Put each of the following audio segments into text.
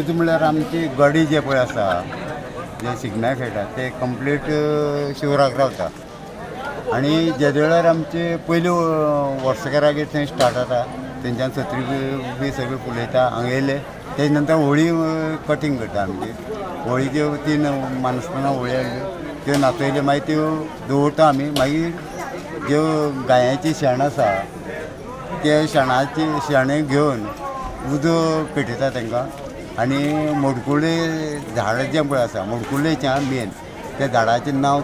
उजो म्हणल्यार आमची गडी जे पळय आसा जे शिगम्या खेळटा ते कंप्लीट शिवराक रावता आनी जेदे वेळार आमचे पयल्यो वर्सकरागेर थंय स्टार्ट जाता तेंच्यान सत्री बी सगळें फुलयता हांगा येयले तेजे नंतर होळी कटींग करता आमची. होळीच्यो 3 मानसपणां होळी हाडल्यो त्यो नाचयल्यो मागीर त्यो दवरता आमी. मागीर ज्यो गायांची शेण आसा ते शेणाची शेण घेवन उजो पेटयता तांकां आनी मोडकुळे झाड जें पळय आसा मोडकुळेचें मेन त्या झाडाचें नांव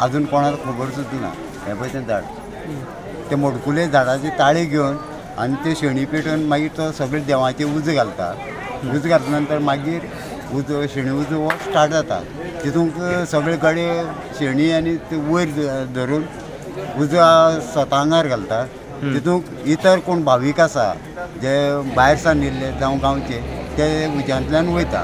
आजून कोणाक खबर सुद्दां ना. हें पळय तें झाड ते मोडकुले झाडाची ताळी घेवन आनी ते शेणी पेटोवन मागीर तो सगळे देवाचे उजो घालता. उजो घातल्या नंतर मागीर उजो शेणी उजो हो स्टार्ट जाता. तितूंक सगळे गडे शेणी आनी ते वयर धरून उजो स्वता आंगार घालता. तितूंक इतर कोण भावीक आसा जे भायर सावन येयल्ले जावं गांवचे ते उज्यांतल्यान वयता.